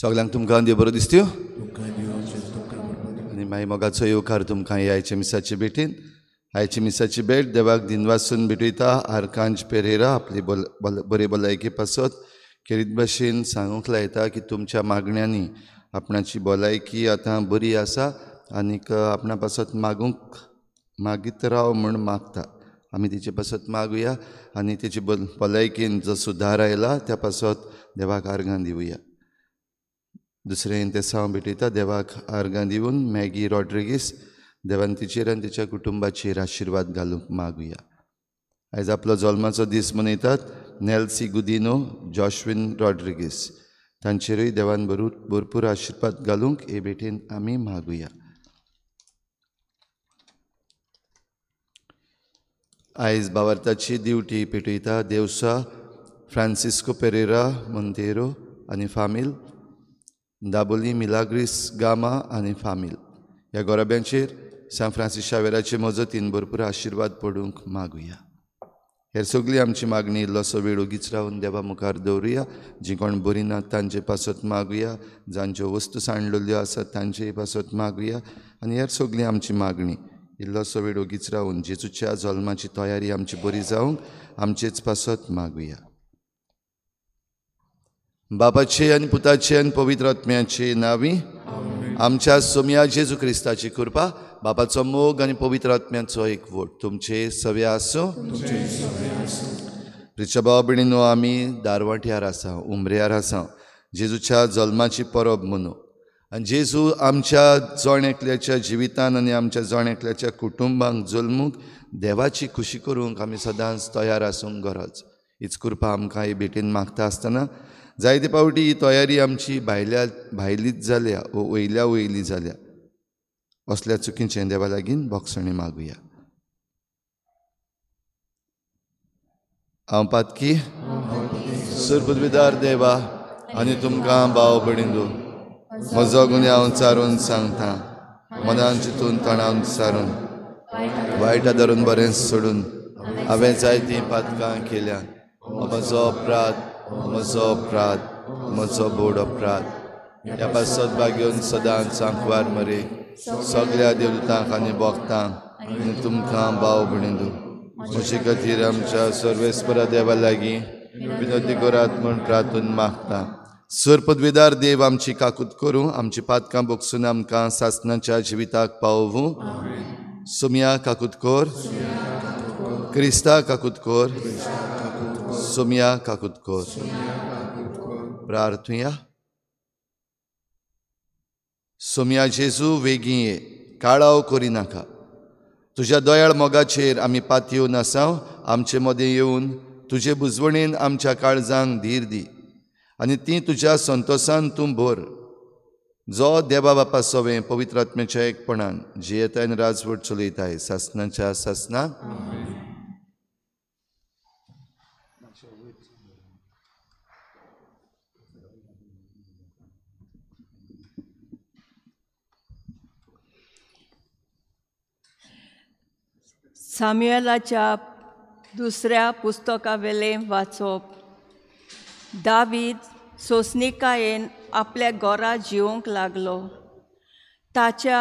सगल्यांक तुमकां देव बरो दिसत्यो आनी मागीर मोगाचो येवकार तुमकां आयच्या मिसाचे भेटीन. आयची मिसाची भेट देवाक दिनवासून भेटयता. आरकांज पेरेरा आपली बरे भलायके पासत खेरीत भाशेन सांगूंक लायता की तुमच्या मागण्यांनी आपणाची भलायकी आतां बरी आसा आनीक आपणा पासत मागूंक मागीत राव म्हूण मागता. आमी तिचे पासत मागुया आनी तिची भलायकेन जो सुदार आयला त्या पासत देवाक आर्गां दिवया. दुसरें तेसांव भेटयता देवाक आर्गां दिवन मॅगी रॉड्रिगीस देवान तिचेर आनी तिच्या कुटुंबाचेर आशिर्वाद घालूंक मागुया. आयज आपलो जल्माचो दीस मनयतात नेल्सी गुदिनो, जॉशविन रॉड्रिगीस तांचेरूय देवान भरपूर आशिर्वाद घालूंक हे भेटेन आमी मागुया. आयज भावार्थाची दिवटी पेटयता देवसा फ्रांसिस्को पेरेरा मोंतेरो आनी फामील, दाबोली मिलाग्रीस गामा आनी फामील ह्या गोराब्यांचेर सांत फ्रांसीस शावेराचे मजतीन भरपूर आशिर्वाद पडूंक मागुया. हेर सगळी आमची मागणी इल्लोसो वेळ ओगीच रावन देवा मुखार दवरुया. जी कोण बरी ना तांचे पासत मागुया, जांच्यो वस्तू सांडलेल्यो आसात तांचे पासत मागुया आनी हेर सगळी आमची मागणी इल्लोसो वेळ ओगीच रावन जेजूच्या जल्माची तयारी आमची बरी जावंक आमचेच पासत मागुया. बापाचे आनी पुताचे आनी पवित्र आत्म्याचे नांवी आमच्या सोम्या जेजू क्रिस्ताची कृपा, बापाचो मोग आनी पवित्र आत्म्याचो एकवट तुमचे सवे आसूं. प्रिच्या भाव भयणीनो, आमी दारवाट्यार आसा, उमऱ्यार आसा जेजूच्या जल्माची परब मनू आनी जेजू आमच्या जण एकल्याच्या जिवितान आनी आमच्या जण एकल्याच्या कुटुंबांक जल्मूंक देवाची खुशी करूंक आमी सदांच तयार आसूंक गरज. हीच कृपा आमकां ही भेटेन मागता आसतना जायते फावटी ही तयारी आमची भायल्या भायलीच जाल्या वो वयल्या वयली जाल्या. असल्या चुकीचें देवा लागीं भोगसणी मागुया. हांव पातकी सुरपदवीदार देवा आनी तुमकां भाव भयणींनो म्हजो गुन्यांव चारून सांगता, मनान चिंतून तणावन सारून वायटा धरून बरें सोडून हांवें जायतीं पातकां केल्या. म्हजो अपराध, म्हजो अपराध, म्हजो बोड अपराध. ह्या पासत भाग्योन सदांच आंकवार मरे सगळ्या देवतांक आनी भक्तांक आनी तुमकां भाव भयणींनो म्हजे खातीर आमच्या सर्वेस्परा देवा लागीं विनोदी करात म्हूण प्रार्थून मागता. सरपदवीदार देव आमची काकूत करूं, आमची पातकां बोगसून आमकां सासणाच्या जिविताक पावोवूं. सोम्या काकूत कर, क्रिस्ता काकूत कर, सोम्या काकूत कर. प्रार्थुया. सोम्या जेजू वेगीं ये, काळाव करिनाका. तुज्या दयाळ मोगाचेर आमी पातयेवन आसाव. आमचे मदें येवन तुजे बुजवणेन आमच्या काळजांक धीर दी आनी ती तुज्या संतोसान तूं भर, जो देवा बापा सवें पवित्र आत्म्याच्या एकपणान जियेताय आनी राजवट चलयताय सासणाच्या सासणाक. साम्युएलाच्या दुसऱ्या पुस्तकावेलें वाचप. दावीद सोंसणिकायेन आपल्या घरा जिवंक लागलो. ताच्या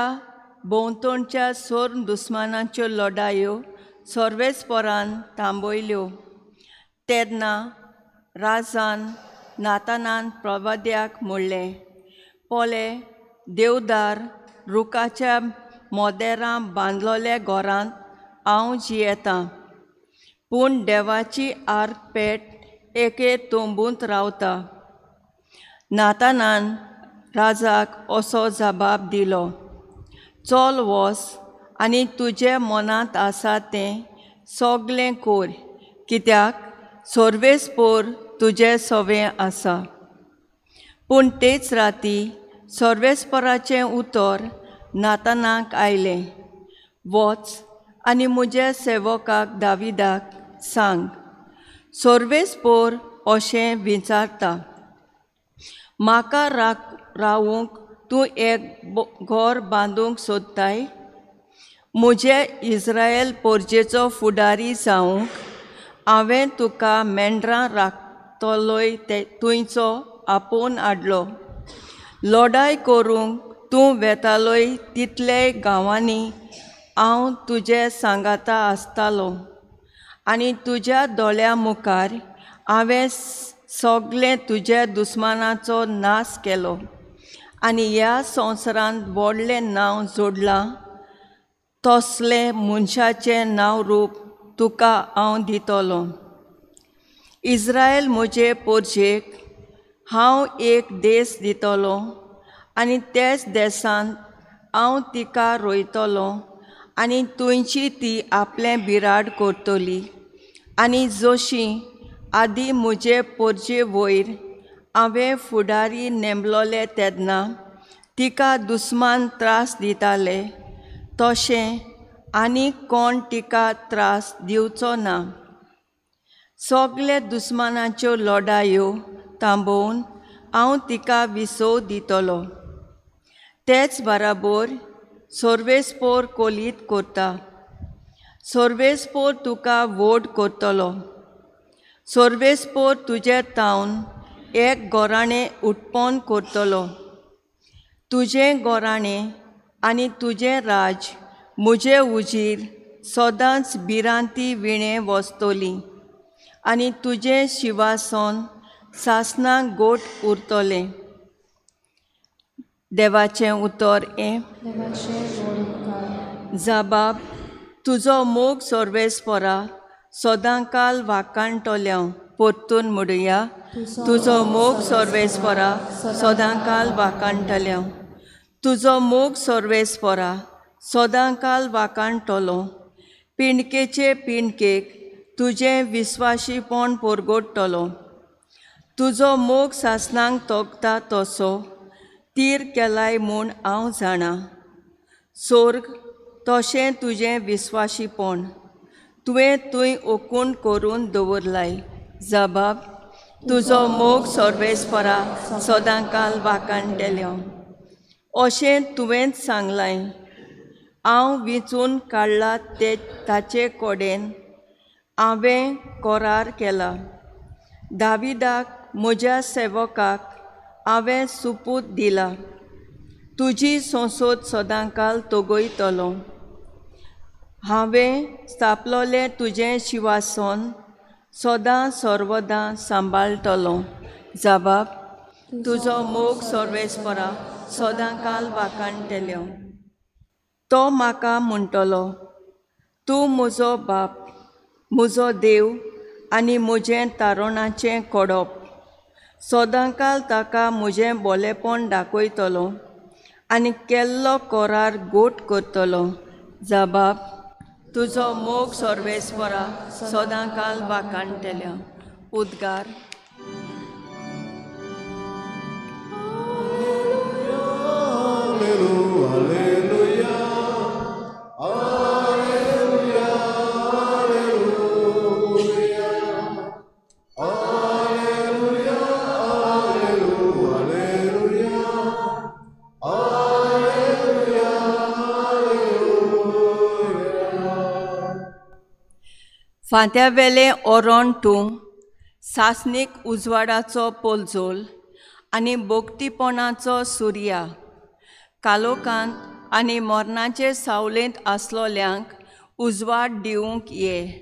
भोंवतणच्या सोर दुस्मानाच्यो लढायो सर्वेस्परान थांबयल्यो. तेन्ना राजान नातानान प्रवाद्याक म्हणलें, पळय देवदार रुखाच्या मोदेरां बांदलोल्या घरांत हांव जियेतां, पूण देवाची आर्क पेट एके तंबूंत रावता. नातानान राजाक असो जबाब दिलो, चल वस आनी तुजे मनांत आसा तें सगलें कर, कित्याक सर्वेस्पोर तुजें सवें आसा. पूण तेच राती सर्वेस्पराचें उतर नातानाक आयलें, वच आनी म्हज्या सेवकाक दाविदाक सांग, सर्वेस्पोर अशें विचारता, म्हाका रावूंक तूं एक घर बांदूंक सोदताय? म्हजे इस्रायल पोरजेचो फुडारी जावंक हांवें तुका मेंढरां राखतलोय तुंयचो आपोवन हाडलो. लोडाय करूंक तूं वेतालोय तितले गांवांनी हांव तुजे सांगाता आसतालो आनी तुज्या दोळ्या मुखार हांवें सगळें तुज्या दुस्मानाचो नाश केलो आनी ह्या संवसारांत व्हडलें नांव जोडलां तसलें मनशाचें नांव रूप तुका हांव दितलो. इस्रायल म्हजे पोरजेक हांव एक देश दितलो आनी त्याच देशांत हांव तिका रोयतलो आनी तुंयची ती आपलें बिराड करतली आनी जशी आदी म्हजे पोरजे वयर हांवें फुडारी नेमलोले तेन्ना तिका दुस्मान त्रास दिताले तशें आनी कोण तिका त्रास दिवचो ना. सगळे दुस्मानाच्यो लडायो थांबोवन हांव तिका विसव दितलो. तेच बराबर सर्वेस्पोर कोलीत करता. सर्वेस्पोर तुका व्हड करतलो. सर्वेस्पोर तुजे तावन एक गोराणें उत्पन्न करतलो. तुजें गोराणें आनी तुजें राज म्हजे उजीर सदांच भिरांती विणें वसतली आनी तुजें शिवासन सासणाक गोट उरतलें. देवाचें उतर हें. जाबाब तुजो मोग सर्वेस्पोरा सदांकाल वाखाणटल्या. परतून म्हणुया, तुजो मोग सर्वेस्पोरा सदांकाल वाखाणटल्या. तुजो मोग सर्वेस्पोरा सदांकाल वाखाणटलो. पिंडकेचे पिंडकेक तुजें विस्वाशीपण परगटतलो. तुजो मोग सासणाक तोगता तसो तीर केलाय म्हूण हांव जाणा. सोर्ग तशें तुजें विस्वाशीपण तुवें थंय ओकून करून दवरलाय. जबाब तुजो मोग सर्वेस्परा सदांकाल वाखाणटल्या. अशें तुवेंच सांगलाय. हांव विंचून काडला ते ताचे कडेन हांवें करार केला. दाविदाक म्हज्या सेवकाक हांवें सुपूत दिला. तुजी संसद सदांकाल तगयतलो. हांवें स्थापलोलें तुजें शिवासन सदां सर्वदां सांबाळटलो. जबाब तुजो मोग सर्वेस्परा सदांकाल वाखाणटल्या. तो म्हाका म्हणटलो, तूं म्हजो बाप, म्हजो देव आनी म्हजें तारणाचें कोडप. सदांकाल ताका म्हजें बोलेपण दाखयतलो आनी केल्लो करार गोट करतलो. जबाब तुजो मोग सर्वेस्परा सदांकाल वाखाणटल्या. उद्गार. फांत्यावेलें ओरण तूं सासणीक उजवाडाचो पोलजोल आनी बोगतीपणाचो सुर्या. कालोकांत आनी मरणाचे सावलेंत आसलोल्यांक उजवाड दिवंक ये.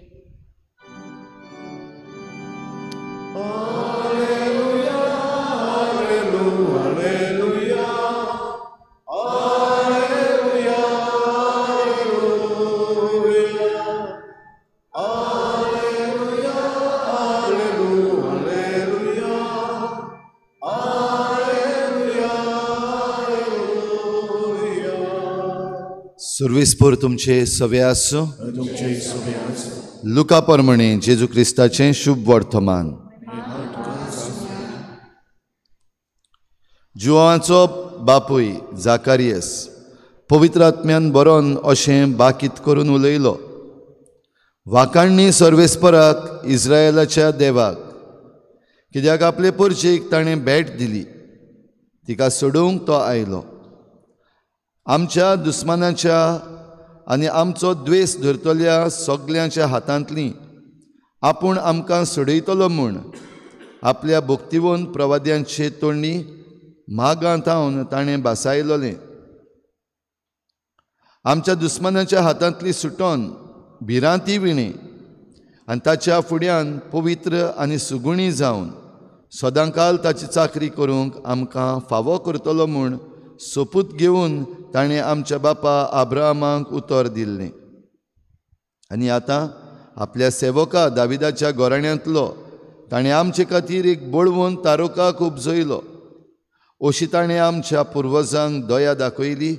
सर्वेस्पोर तुमचे सवे आसूं. लुका प्रमाणे जेजू क्रिस्ताचें शुभ वर्तमान. जुवांचो बापूय जाकारियस पवित्र आत्म्यान बरोवन अशें बाकीत करून उलयलो, वाखाणणी सर्वेस्पराक इस्रायलाच्या देवाक, कित्याक आपले पोरचेक ताणें भेट दिली, तिका सोडोवंक तो आयलो. आमच्या दुस्मानाच्या आनी आमचो द्वेस धरतल्या सगल्यांच्या हातांतली आपूण आमकां सोडयतलो म्हूण आपल्या भक्तिवंत प्रवाद्यांचे तोंडी मागांत ताणें भासायलोलें. आमच्या दुस्मानाच्या हातांतली सुटोन भिरांती विणे आनी ताच्या फुड्यान पवित्र आनी सुगुणी जावन सदांकाल ताची चाकरी करूंक आमकां फावो करतलो म्हूण सोपूत घेवन ताणें आमच्या बापा आब्रामाक उतर दिल्लें. आनी आतां आपल्या सेवका दाविदाच्या गोराण्यांतलो ताणें आमचे खातीर एक बळवंत तारोकाक उपजयलो. अशी ताणें आमच्या पुर्वजांक दया दाखयली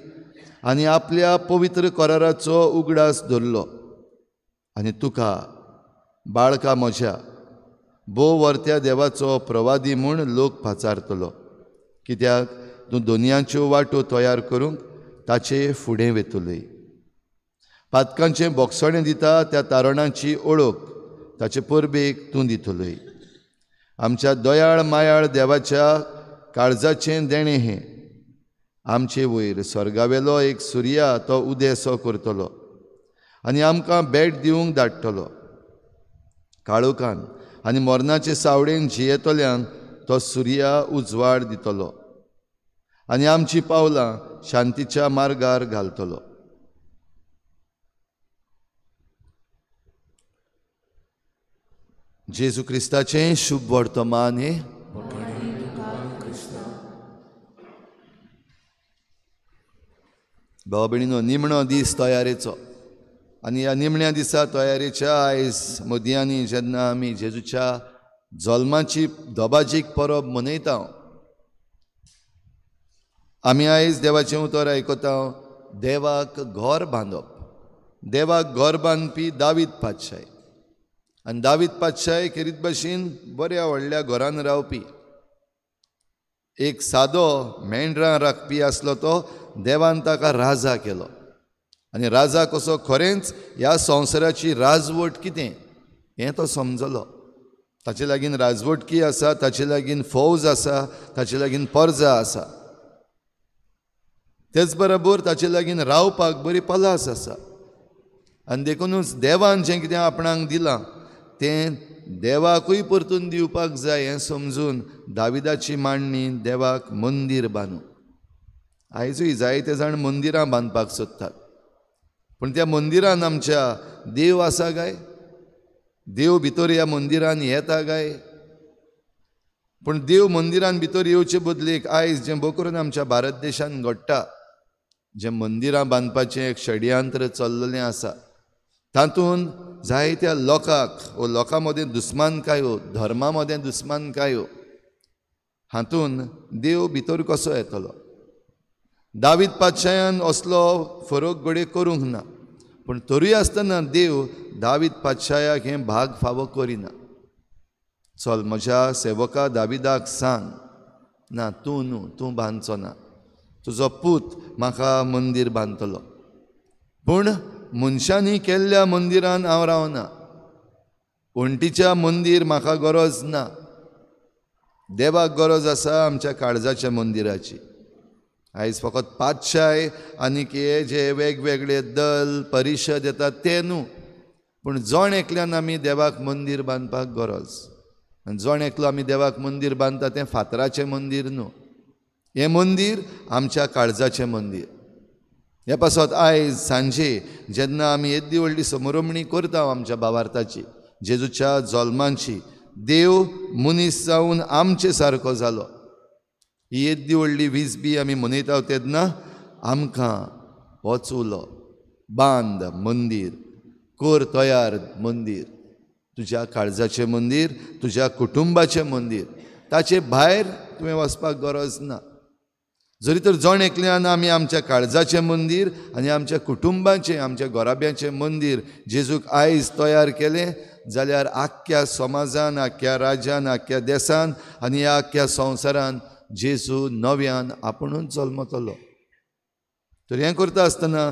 आनी आपल्या पवित्र कराराचो उगडास धरलो. आनी तुका बाळका म्हज्या भोव वर्त्या देवाचो प्रवादी म्हूण लोक पाचारतलो, कित्याक तूं दोनयांच्यो वाटो तयार करूंक ताचे फुडें वेतलय. पातकांचें बोगसणें दिता त्या तारणाची ओळख ताचे परबेक तूं दितलय. आमच्या दयाळ मायाळ देवाच्या काळजाचें देणें हें. आमचे वयर स्वर्गावेलो एक सुर्या तो उदेसो करतलो आनी आमकां भेट दिवंक धाडटलो. काळोखान आनी मरणाचे सावळेन जियेतल्यांक तो सुर्या उजवाड दितलो आनी आमची पावलां शांतीच्या मार्गार घालतलो. जेजू क्रिस्ताचें शुभ वर्तमान हें. भाव भयणीनो, निमणो दीस तयारेचो आनी ह्या निमण्या दिसा तयारेच्या आयज मदयांनी जेन्ना आमी जेजूच्या जल्माची दबाजीक परब मनयता, आमी आयज देवाचें उतर आयकता. देवाक घर बांदप, देवाक घर बांदपी दावीद पातशाय. आनी दावीद पातशाय खेरीत भाशेन बऱ्या व्हडल्या घरान रावपी, एक सादो मेंढरां राखपी आसलो तो देवान ताका राजा केलो. आनी राजा कसो खरेंच ह्या संवसाराची राजवट कितें हें तो समजलो. ताचे लागीं राजवटकी आसा, ताचे लागीं फौज आसा, ताचे लागीं परजा आसा, तेच बरोबर ताचे लागीं रावपाक बरी पलास आसा. आनी देखुनूच देवान जें कितें आपणाक दिलां तें देवाकूय परतून दिवपाक जाय हें समजून दाविदाची मांडणी देवाक मंदीर बांदू. आयजूय जायते जाण मंदिरां बांदपाक सोदतात, पूण त्या मंदिरान आमच्या देव आसा काय? देव भितर ह्या मंदिरान येता काय? पूण देव मंदिरान भितर येवचे बदलेक आयज जें भोव आमच्या भारत देशान घडटा, जें मंदिरां बांदपाचें एक षडयंत्र चल्लेलें आसा, तातूंत जायत्या लोकांक वो लोकां मदें दुस्मानकायो, धर्मा मदें दुस्मानकायो, हातूंत देव भितर कसो येतलो? दावीद पातशायान असलो फरक घडये करूंक ना, पूण तरूय आसतना देव दावीद पातशायाक हें भाग फावो करिना. चल म्हज्या सेवका दाविदाक सांग, ना तूं न्हू, तूं बांदचो ना, तुजो पूत म्हाका मंदीर बांदतलो. पूण मनशांनी केल्ल्या मंदिरान हांव रावना, वण्टीच्या मंदीर म्हाका गरज ना. देवाक गरज आसा आमच्या काळजाच्या मंदिराची. आयज फकत पातशाय आनी हे जे वेगवेगळे दल परिशद येतात ते न्हू, पूण जण एकल्यान आमी देवाक मंदीर बांदपाक गरज. आनी जण एकलो आमी देवाक मंदीर बांदता तें फातराचें मंदीर न्हू, हें मंदीर आमच्या काळजाचें मंदीर. हे पासत आयज सांजे जेन्ना आमी येद्दी व्हडली समरमणी करता आमच्या भावार्थाची, जेजूच्या जल्मांची, देव मनीस जावन आमचे सारको जालो, ही येद्दी व्हडली वीज बी आमी मनयता तेन्ना आमकां होच उलो, बांद मंदीर, कर तयार मंदीर, तुज्या काळजाचें मंदीर, तुज्या कुटुंबाचें मंदीर. ताचे भायर तुवें वचपाक गरज ना. जरी तर जण एकल्यान आमी आमच्या काळजाचें मंदीर आनी आमच्या कुटुंबाचें, आमच्या घराब्याचें मंदीर जेजूक आयज तयार केलें जाल्यार आख्ख्या समाजान, आख्ख्या राज्यान, आख्ख्या देसान आनी ह्या आख्ख्या संवसारान जेजू नव्यान आपुणूच जल्मतलो. तर हें करता आसतना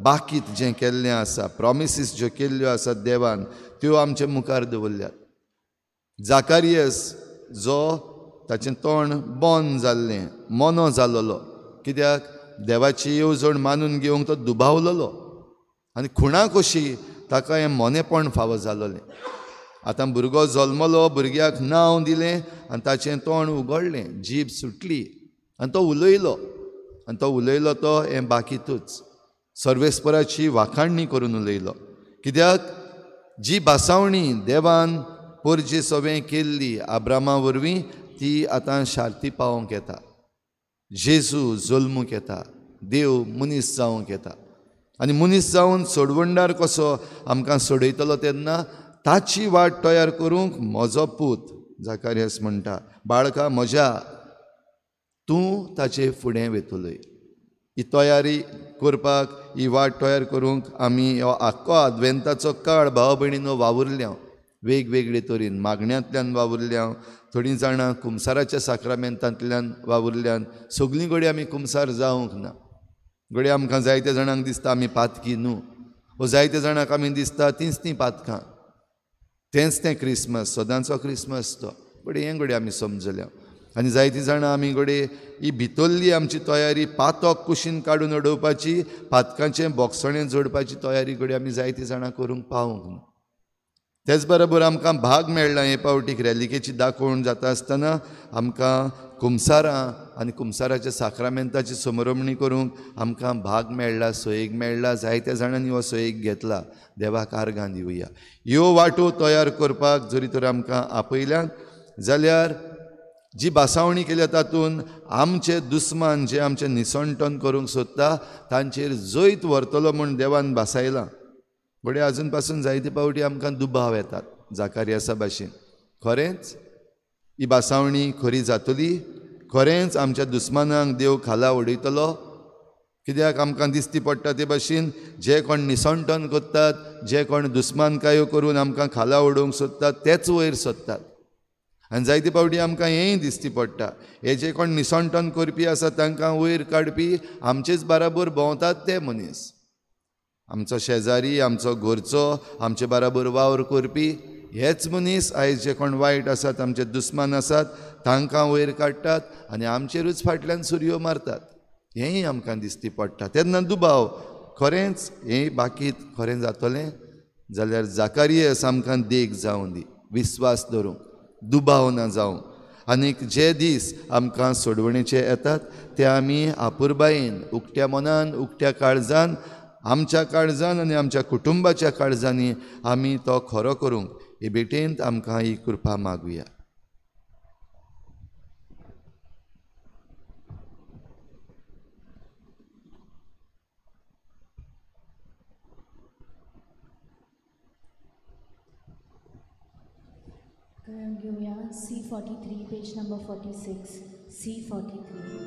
बाकीत जें केल्लें आसा, प्रोमिसीस ज्यो केल्ल्यो आसात देवान, त्यो आमचे मुखार दवरल्यात. जाकारियस जो ताचें तोंड बंद जाल्लें, मोनो जाल्लो, कित्याक देवाची येवजण मानून घेवंक तो दुबावलेलो आनी खुणा कशी ताका हें मोनेपण फावो जाल्लें. आतां भुरगो जल्मलो, भुरग्याक नांव दिलें आनी ताचें तोंड उगडलें, जीब सुटली आनी तो उलयलो, आनी तो उलयलो तो हें बाकीतूच सर्वेस्पराची वाखाणणी करून उलयलो. कित्याक जी भासावणी देवान पोरजे सवें केल्ली आब्रामा वरवीं ती आतां शार्ती पावोवंक येता. जेजू जल्मूंक येता, देव मनीस जावंक येता आनी मनीस जावन सोडवणदार कसो आमकां सोडयतलो तेन्ना ताची वाट तयार करूंक म्हजो पूत जाकारियस म्हणटा, बाळका म्हज्या तूं ताचे फुडें वेतलोय. ही तयारी करपाक, ही वाट तयार करूंक आमी हो आख्खो आदवेंताचो काळ भाव भयणीनो वावुरल्या, वेगवेगळे तरेन मागण्यांतल्यान वावुरल्या, थोडीं जाणां कुमसाराच्या साक्रामेंतांतल्यान वावुरल्यान. सगळीं घडये आमी कुमसार जावंक ना. घडये आमकां जायत्या जाणांक दिसता आमी पातकी न्हू, वो जायत्या जाणांक आमी दिसता तींच तीं पातकां, तेंच तें क्रिसमस, सदांचो क्रिसमस तो. घडये हें घडये आमी समजल्या. आनी जायतीं जाणां आमी घडये ही भितरली आमची तयारी पातक कुशीन काडून उडोवपाची, पातकांचें बोगसणें जोडपाची तयारी घडये आमी जायतीं जाणां करूंक पावूंक ना. तेच बरोबर आमकां भाग मेळ्ळा हे पावटीक रेलिकेची दाखोवण जाता आसतना आमकां कुमसारां आनी कुमसाराच्या साक्रामेंताची समरमणी करूंक आमकां भाग मेळ्ळा, सोयेक मेळ्ळा. जायत्या जाणांनी हो सोयेक घेतला. देवाक आर्गां दिवया. ह्यो वाटो तयार करपाक जरी तर आमकां आपयल्यान जाल्यार जी भासावणी केल्या तातूंत आमचे दुस्मान जे आमचें निसणटन करूंक सोदता तांचेर जैत व्हरतलो म्हूण देवान भासायलां. घडये आजून पासून जायते पावटी आमकां दुबाव येतात जाकारियासा भाशेन, खरेंच ही भासावणी खरी जातली, खरेंच आमच्या दुस्मानांक देव खाला उडयतलो? कित्याक आमकां दिसती पडटा ते भाशेन जे कोण निसणटन करतात, जे कोण दुस्मानकायो करून आमकां खाला उडोवंक सोदतात तेच वयर सोदतात. आनी जायते पावटी आमकां हेंय दिसती पडटा, हे जे कोण निसणटन करपी आसा तांकां वयर काडपी आमचेच बराबर भोंवतात ते मनीस, आमचो शेजारी, आमचो घरचो, आमचे बराबर वावर करपी हेच मनीस आयज जे कोण वायट आसात, आमचे दुस्मान आसात तांकां वयर काडटात आनी आमचेरूच फाटल्यान सुरयो मारतात. हेंय आमकां दिसती पडटा. तेन्ना दुबाव, खरेंच हें बाकीत खरें जातलें जाल्यार जाकारियस आमकां देख जावं दी, विस्वास धरूंक, दुबाव ना जावं. आनीक जे दीस आमकां सोडवणेचे येतात ते आमी आपुरबायेन, उक्त्या मनान, उक्त्या काळजान, आमच्या काळजान आनी आमच्या कुटुंबाच्या काळजांनी आमी तो खरो करूंक हे भेटेंत आमकां ही कृपा मागुया. घेऊया C43 page number 46 C43.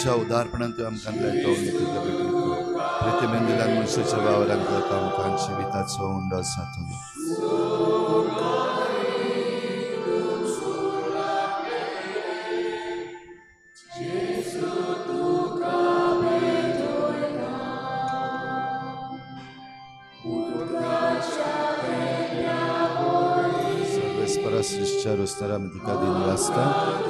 उदारपणान तुवें आमकां प्रितीमेंदिलान मनशाच्या वावरान करता आमकां जिविताचो उंडो जातलो. सर्वेस्परा रोस्तारा आमी तुका दिल्लो आसता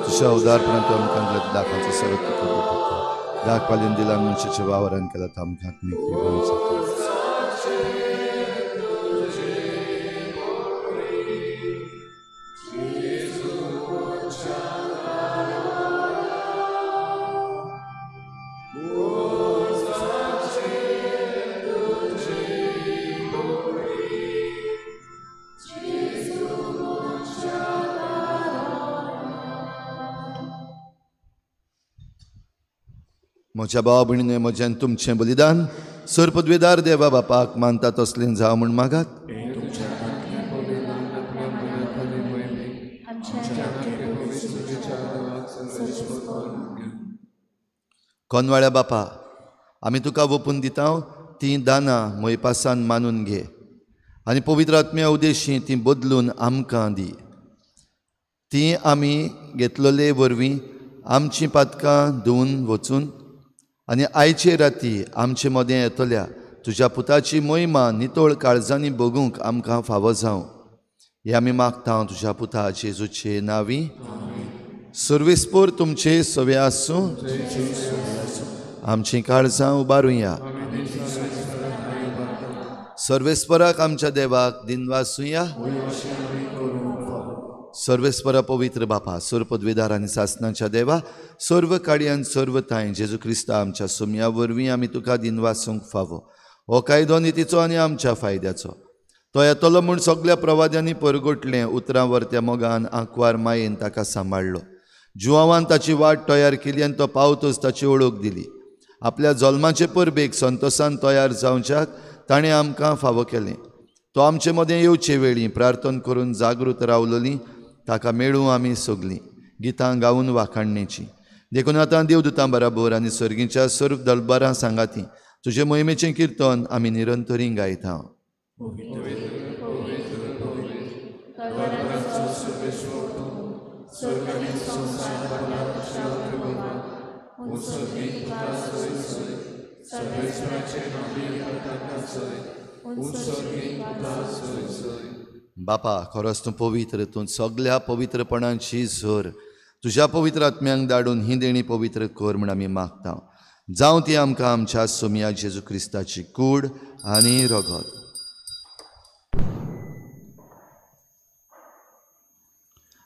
तुज्या उदारपणान तुवें आमकां दाखाचो सरत तुका भेटयता. दाखपालीन दिला मनशाच्या वावरान केला तो आमकां आत्मीक जाता. म्हज्या भावा भयणीन म्हज्यान तुमचें बलिदान सर पदवेदार देवा बापाक मानता तसलें जावं म्हूण मागात. कोनवाळ्या बापा, आमी तुका वोपून दिता तीं दानां मोयपासान मानून घे आनी पवित्र आत्म्या उद्देशी तीं बदलून आमकां दी. तीं आमी घेतलेले वरवीं आमचीं पातकां धुवन वचून आनी आयचे राती आमचे मदें येतल्या तुज्या पुताची मोहिमा नितळ काळजांनी बगूंक आमकां फावो जावं हें आमी मागता तुज्या पुता जेजूचे नांवी. सर्वेस्पोर तुमचे सवे आसूं. आमचीं काळजां उबारुया. सर्वेस्पराक आमच्या देवाक दिनवासुया. सर्वेस्परा पवित्र बापा, सर्व पदवीदार आनी सासनाच्या देवा, सर्व काडयान सर्व थांय जेजू क्रिस्ता आमच्या सुमया वरवीं आमी तुका दिनवासूंक फावो. हो कायदो नितीचो आनी आमच्या फायद्याचो. तो येतलो म्हूण सगल्या प्रवाद्यांनी परगटलें उतरां वरत्या मोगान आंकवार मायेन ताका सांबाळ्ळो. जुवांवान ताची वाट तयार केली आनी तो पावतच ताची ओळख दिली. आपल्या जल्माचे परबेक संतोसान तयार जावच्याक ताणें आमकां फावो केलें. तो आमचे मदें येवचे वेळी प्रार्थना करून जागृत रावलोली ताका मेळूं आमी सगलीं गितां गावन वाखाणणेची. देखून आतां देवदूतां बराबर आनी सर्गीच्या सर्व दलबारां सांगाती तुजे मोहिमेचें किर्तन आमी निरंतरी गायता. बापा, खरोच तूं पवित्र, तूं सगल्या पवित्रपणाची झर. तुज्या पवित्र आत्म्यांक धाडून ही देणी पवित्र कर म्हूण आमी मागता. जावं ती आमकां आमच्या सोमया जेजू क्रिस्ताची कूड आनी रगत.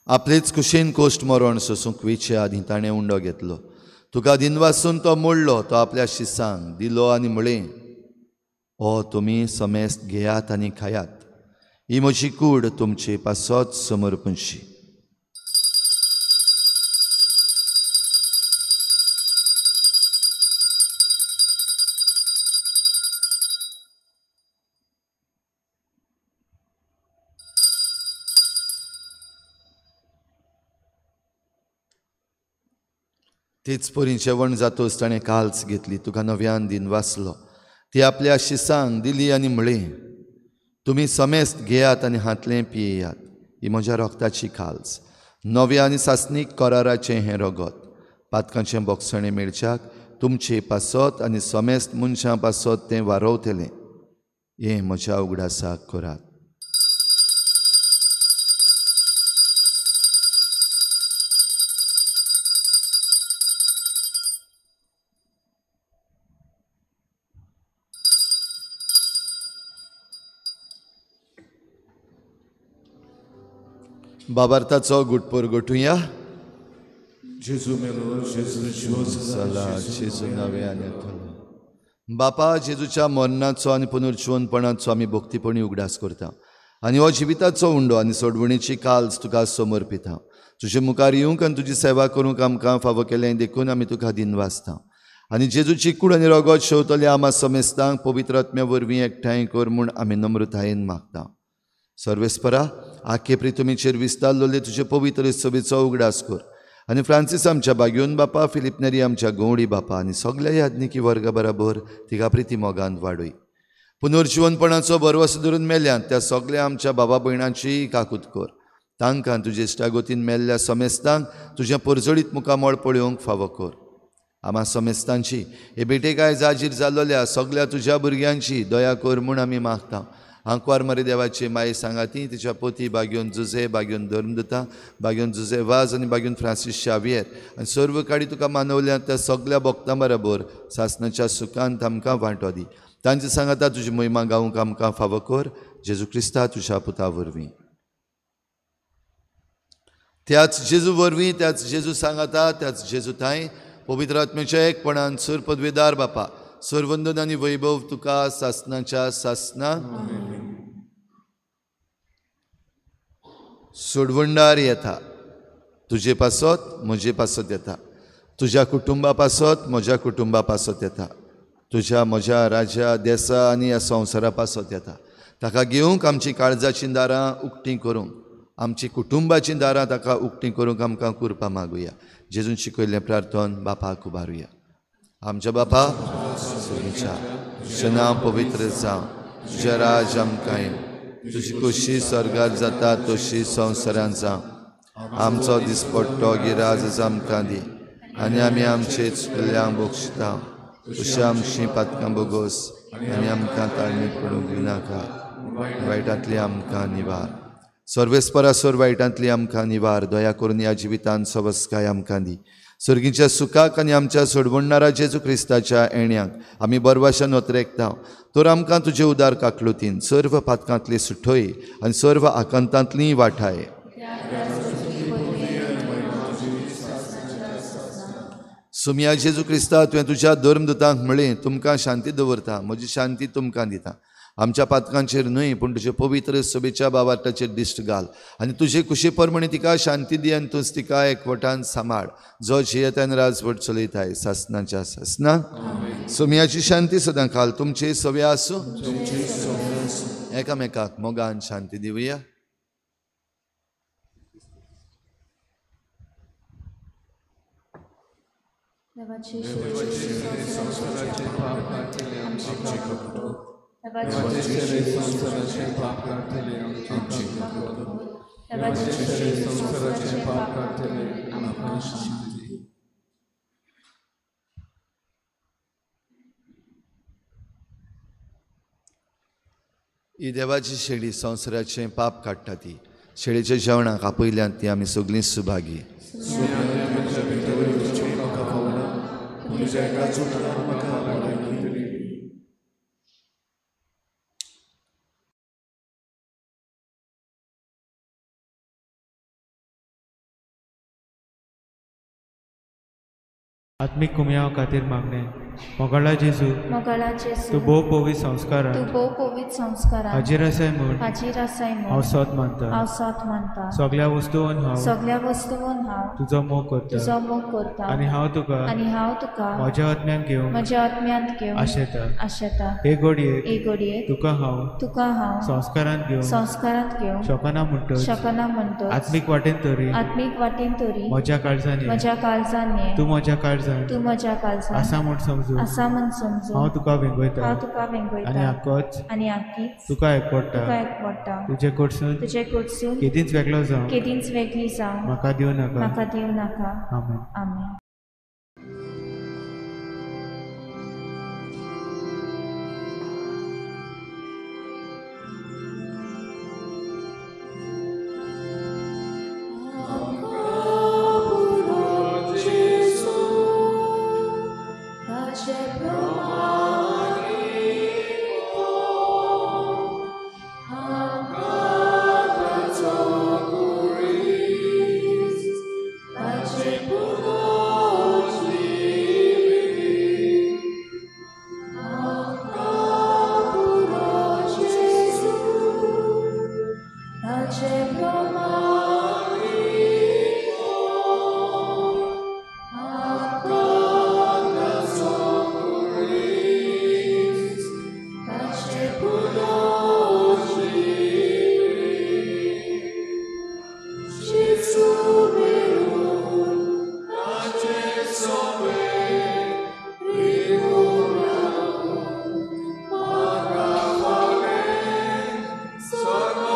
आपलेच कुशीन कोश्ट मरण सोसूंक वेचे आदीं ताणें उंडो घेतलो. तुका दिनवासून तो मोडलो, तो आपल्या शिसांक दिलो आनी म्हळें, ओ तुमी समेस्त घेयात आनी खायात, ही म्हजी कूड तुमचे पासत समर्पणशी. तेच परी जेवण जातोच ताणें काल्स घेतली, तुका नव्यान दिन वाचलो, ती आपल्या शिसांक दिली आनी म्हळें, तुमी समेस्त घेयात आनी हांतलें पियेयात, ही म्हज्या रोगताची काल्स, नव्या आनी सासणीक कराराचें हें रगत, पातकांचें बोगसणें मेळच्याक तुमचे पासत आनी समेस्त मनशां पासत तें वारोवतलें. हें म्हज्या उगडासाक करात. बाबार्थाचो गुटपोर गोठुया. जेजू मेलो, जेजू जाला, जेजू नव्यान येतलो. बापा, जेजूच्या मरणाचो आनी पुनर्जिवनपणाचो आमी भक्तीपणी उगडास करता आनी हो जिविताचो उंडो आनी सोडवणीची काल्स तुका समर्पिता. तुजे मुखार येवंक आनी तुजी सेवा करूंक आमकां फावो केलें देखून आमी तुका दिनवासता. आनी जेजूची कूड आनी रगत शेवतले आमा समेस्तांक पवित्र आत्म्या वरवीं एकठांय कर म्हूण आमी नम्रतायेन मागता. सर्वेस्परा, आखे प्रितुमीचेर विस्तारलोले तुजे पवित्र सभेचो उगडास कर आनी फ्रांसीस आमच्या बागयोन बापा, फिलीप नेरी आमच्या गवळी बापा आनी सगल्या याज्ञिकी वर्गा बराबर तिका प्रिती मोगान वाडय. पुनर्जिवनपणाचो भरवसो धरून मेल्यात त्या सगल्या आमच्या बाबा भयणांची काकूत कर. तांकां तुजे इश्टागोतीन मेल्ल्या समेस्तांक तुजें परजळीत मुखामळ पळोवंक फावो कर. आमा समेस्तांची हे भेटेक आयज हाजीर जाल्लोल्या सगल्या तुज्या भुरग्यांची दया कर म्हूण आमी मागता. आंकवार मरे देवाची माई सांगाती, तिच्या पोती बागयोन जुजे, बागयोन धर्मदूता, बागयोन जुजे वाज आनी बागयोन फ्रांसीस शावियर आनी सर्व काडी तुका मानवल्या त्या सगल्या भक्तां बराबर सासणाच्या सुखांत आमकां वांटो दी. तांचे सांगाता तुजी मोहिमा गावंक आमकां फावो कर, जेजू क्रिस्ता तुज्या पुता वरवीं. त्याच जेजू वरवीं, त्याच जेजू सांगाता, त्याच जेजू थांय पवित्र आत्म्याच्या एकपणान सुर पदवेदार बापा, सर्वंदन आनी वैभव तुका सासणाच्या सासना. सोडवंडार येता, तुजे पासत म्हजे पासत येता, तुज्या कुटुंबा पासत म्हज्या कुटुंबा पासत येता, तुज्या म्हज्या राज्या देसा आनी ह्या संवसारा पासत येता. ताका घेवंक आमची काळजाचीं दारां उक्तीं करूंक, आमची कुटुंबाचीं दारां ताका उक्तीं करूंक आमकां कुरपा मागुया. जेजून शिकयल्लें प्रार्थन बापाक उबारुया. आमच्या बापा सुगीच्या, तुजें नांव पवित्र जावं, तुजें राज आमकां येवं, तुजी खोशी स्वर्गार जाता तशी संवसारांत जावं. आमचो दिसपट्टो गिराज आमकां दी आनी आमी आमचे चुकल्ल्यांक बक्षिता तशी आमची पातकां बोगोस आनी आमकां ताळणीत पडूंक दिनाका, वायटांतली आमकां निवार. सर्वेस्परासोर वायटांतली आमकां निवार. दया करून ह्या जिवितान सवस्काय आमकां दी. सर्गीच्या सुखाक आनी आमच्या सोडवणणारा जेजू क्रिस्ताच्या येण्याक आमी बरवाशान ओतरेकता. तर आमकां तुजे उदार काकलुतीन सर्व पातकांतली सुठोय आनी सर्व आकांतांतली वाठाय. सुमया जेजू क्रिस्ता, तुवें तुज्या धर्मदूतांक म्हळें, तुमकां शांती दवरता, म्हजी शांती तुमकां दिता. आमच्या पातकांचेर न्हय पूण तुजे पवित्र सभेच्या बाबाटाचेर दिश्ट घाल आनी तुजे कुशे प्रमाणे तिका शांती दी आनी तूंच तिका एकवटान सांबाळ, जो जियेतान राजवट चलयताय सासनाच्या सासना. सोमयाची शांती सदां काल तुमचे सवे आसूं. एकामेकाक मोगान शांती दिवया. ही देवाची शेळी संवसाराचें पाप काडटा. ती शेळीच्या जेवणाक आपयल्यान ती आमी सगळीं सुभागी. आत्मीक कुमयाव खातीर मागणें. मोगाळा जेजू, तूं भोव पवित्र संस्कारान हाजीर आसाय म्हूण हांव सत मानता. सगळ्या वस्तून हांव तुजो मोग करता आनी हांव तुका म्हज्या आत्म्यांत घेवन आशेता. हे घडयेक तुका हांव संस्कारांत घेवन शकना म्हणटच आत्मीक वाटेन तरी म्हज्या काळजान ये, तूं म्हज्या काळजान आसा म्हूण समजू हांव तुका वेंगयता आनी आकीच तुका एकवटा. तुजे कडसून केदींच वेगळो जावं म्हाका दिवं नाका. आमेन. आमेन. Sarva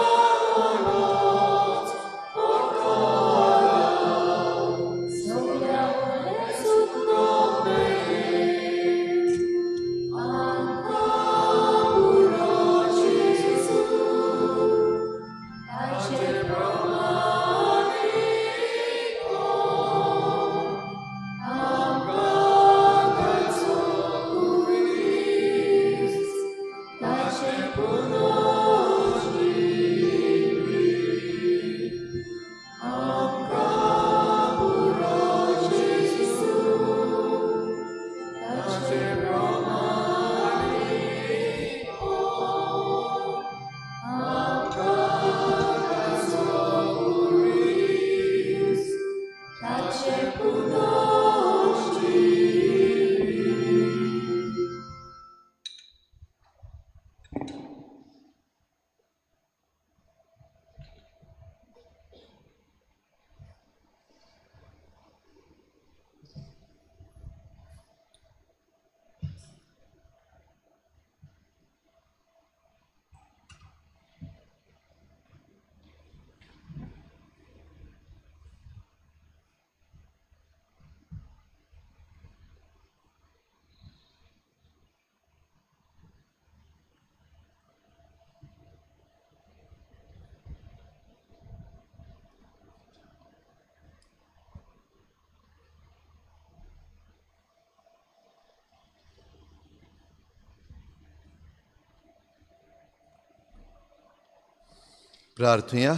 प्रार्थुया.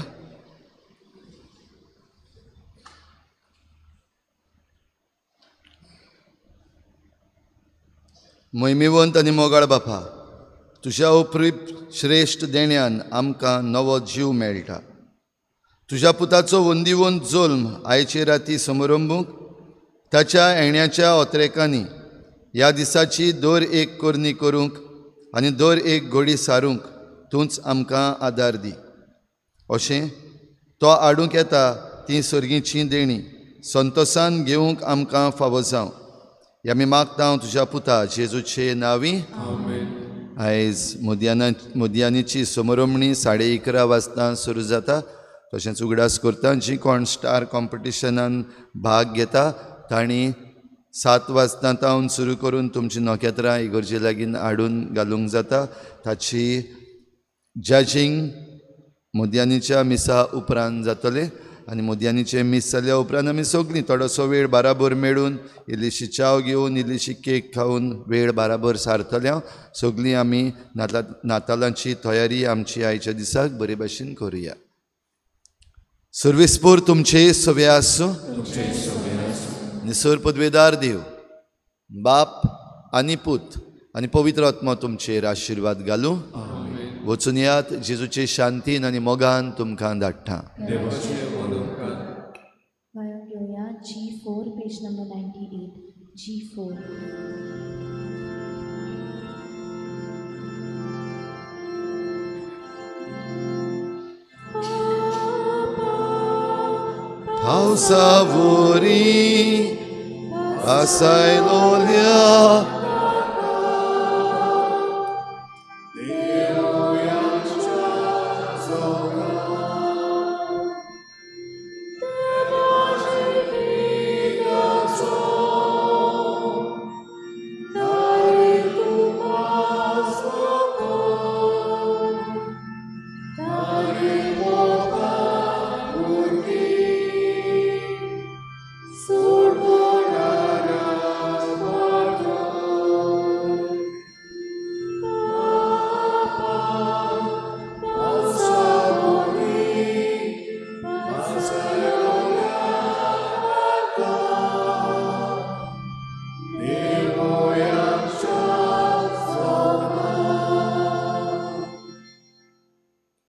मोहिमेवंत आनी मोगाळ बापा, तुज्या उपरीप श्रेश्ठ देण्यान आमकां नवो जीव मेळटा. तुज्या पुताचो वंदीवंत जल्म आयचे राती समारंभूंक ताच्या येण्याच्या ओत्रेकांनी ह्या दिसाची दर एक करणी करूंक आनी दर एक घडी सारूंक तूंच आमकां आदार दी. अशें तो हाडूंक येता ती सर्गीची देणी संतोसान घेवंक आमकां फावो जावं. ह्या आमी मागता तुज्या पुता जेजूचे नांवी. आयज मोदयानीची समरमणी 11:30 वाजता सुरू जाता. तशेंच उगडास करता जी कोण स्टार कॉम्पिटिशनान भाग घेता तांणी 7 वाजता तावन सुरू करून तुमची नखेत्रां इगर्जे लागीं हाडून घालूंक जाता. ताची जजींग मोदयानीच्या मिसा उपरांत जातलें आनी मोदयानीचें मीस जाल्या उपरांत आमी सगळीं थोडोसो वेळ बाराबर मेळून इल्लीशी च्याव घेवन इल्लीशी केक खावन वेळ बाराबर सारतले. सगळीं आमी नातालांची तयारी आमची आयच्या दिसाक बरे भाशेन करुया. सर्वेस्पोर तुमचे सवे आसूं. निसर पदवेदार देव बाप आनी पूत आनी पवित्र आत्मा तुमचेर आशिर्वाद घालूं. वचून यात जेजूचे शांतीन आनी मोगान तुमकां धाडटा. G4, page number 98, G4. पावसावरी आसायलोल्या